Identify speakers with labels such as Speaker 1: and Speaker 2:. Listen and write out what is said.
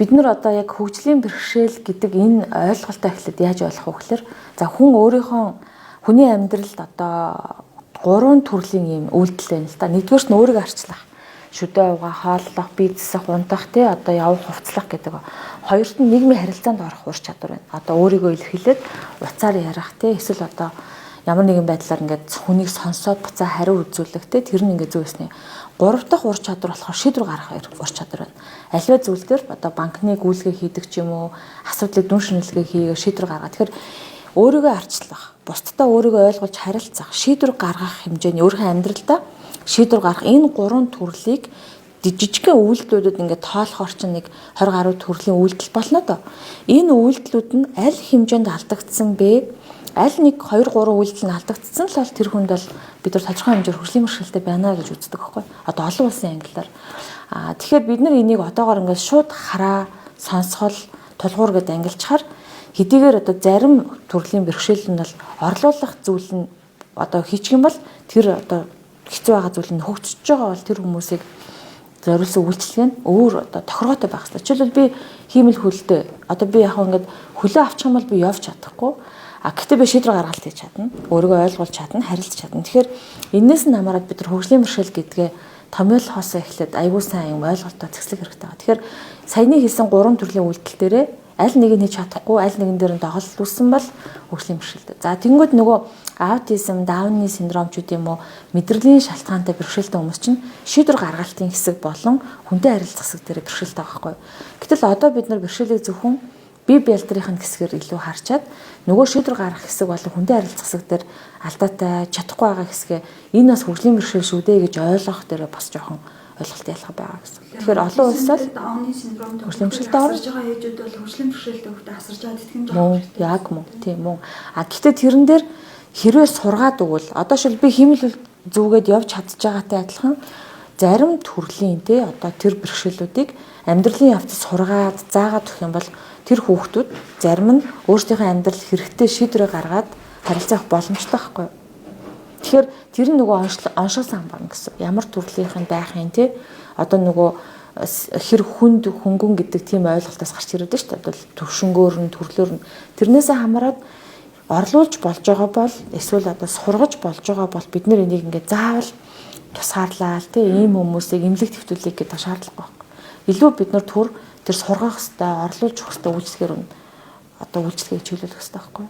Speaker 1: Бид нар одоо яг хөгжлийн бэрхшээл гэдэг энэ ойлголтоо эхлээд яаж ойлгох вэ гэхээр за хүн өөрийнхөө хүний амьдралд одоо гурван төрлийн ийм үйлдэл байна л да. Нэгдүгээрт нь өөрийгөө арчлах. Шүдэ угаа, хооллох, бизнесэх, унтах тий одоо явах, хувцлах гэдэг. Хоёрт нь нийгмийн харилцаанд орох ур чадвар байна. Одоо өөрийгөө илэрхийлээд уцаар ярих тий эсвэл одоо ямар нэгэн байдлаар ингээд хүнийг сонсоод буцаа хариу үзүүлэх тий тэр нь ингээд зүйсний. Гурав дахь ур чадвар болохоор шийдвэр гаргах ур чадвар байна. Аливаа зүйл дээр одоо банкны гүйлгээ хийдэг ч юм уу, асуудлыг дүн шинжилгээ хийгээ шийдвэр гаргаа. Тэгэхээр өөрийгөө арчлах, бусдаа өөрийгөө ойлгуулж харилцах, шийдвэр гаргах хэмжээний өөрийнхөө амьдралдаа шийдвэр гаргах энэ гурван төрлийг жижигхэн үйлдэлүүдэд ингээд тоолохоор чинь нэг 20 гаруй төрлийн үйлдэл болно доо. Энэ үйлдэлүүд нь аль хэмжээнд алдагдсан бэ? Аль нэг 2 3 үйлдэл нь алдагдсан л бол тэр хүнд бол бид нар тодорхой хэмжээр хөгжлийн бэрхшээлтэй байна гэж үздэг байхгүй. Одоо олон улсын ангиллаар. Тэгэхээр бид нар энийг одоогоор ингээд шууд хараа, сонсгол, тулгуур гэдээ ангилчаар хэдийгээр одоо зарим төрлийн бэрхшээл нь бол орлуулах зүйл нь одоо хийчих юм бол тэр одоо хэцүү байгаа зүйл нь хөгжиж байгаа бол тэр хүмүүсийг зориулсан үйлчилгээ нь өөр одоо тохиргоотой байх хэрэгтэй. Жишээлбэл, би хиймэл хөлтэй, одоо би яг ингээд хөлөө авчих юм бол би явж чадахгүй. А гэхдээ би шийдвэр гаргалт хийж чадна. Өөрийгөө ойлгуулж чадна, харилцаж чадна. Тэгэхээр энээс нь хамаарат бид нар хөгжлийн бэрхшээл гэдгээ томьёолохоос эхлээд аягүй сайн юм ойлголтоо цэгцлэх хэрэгтэй байгаа. Тэгэхээр саяны хэлсэн гурван төрлийн үйлдэл дээрээ аль нэг нь хийж чадахгүй, аль нэгэн дээр нь доголдуулсан бол хөгжлийн бэрхшээлтэй. За, тэгэнгүүт нөгөө аутизм, Дауны синдром ч гэдэм юм уу, мэдрэлийн шалтгаантай бэрхшээлтэй хүмүүс чинь шийдвэр гаргалтын хэсэг болон хүнтэй харилцах хэсэг дээр бэрхшээлтэй байгаа байхгүй. Гэтэл одоо бид нар бэрхшээлийг зөвхөн бие бялдрын хэсгээр илүү харчаад нөгөө шийдвэр гаргах хэсэг болон хүнтэй харилцах хэсэг дээр алдаатай, чадахгүй байгаа хэсгээ энэ бас хөгжлийн бэрхшээл шүү дээ гэж ойлгох дээр бас жоохон ойлголт ялгаа байгаа гэсэн. Тэгэхээр олон улсаас
Speaker 2: Дауны синдромтой
Speaker 1: хөгжлийн бэрхшээлтэй
Speaker 2: орж байгаа ээжүүд бол хөгжлийн бэрхшээлтэй хүүхдээ асарж байгаа тэтгэн
Speaker 1: жоох хэрэгтэй. Яг мөн. Тийм мөн. А гэхдээ тэрэн дээр хэрвээ сургаад өгвөл, одоо шил би хиймэл зүгээд явж чадж байгаатай адилхан зарим төрлийн тий одоо тэр бэрхшээлүүдийг амьдралын явцад сургаад заагаад өгөх юм бол тэр хүүхдүүд зарим нь өөрсдийнхөө амьдрал хэрэгтэй шийдвэрээ гаргаад харилцах боломжтой байхгүй юу? Тэгэхээр тэр нь нөгөө оншил самбар гэсэн. Ямар төрлийнх нь байх юм те, одоо нөгөө хэр хүнд хөнгөн гэдэг тийм ойлголтоос гарч ирээд шүү дээ. Одоо төвшөнгөөр нь, төрлөөр нь тэрнээсээ хамаарат орлуулж болж байгаа бол эсвэл одоо сургаж болж байгаа бол бид нэр энийг ингээд заавал тусгаарлаа тий ийм хүмүүсийг эмнэлэг твтүүлэх гэдэг шаардлагагүй байхгүй. Илүү бид нар тэр сургах хэвээр, орлуулж өгөх хэвээр үйлчлэгээр одоо үйлчлэгийг чиглүүлэх хэвээр байхгүй.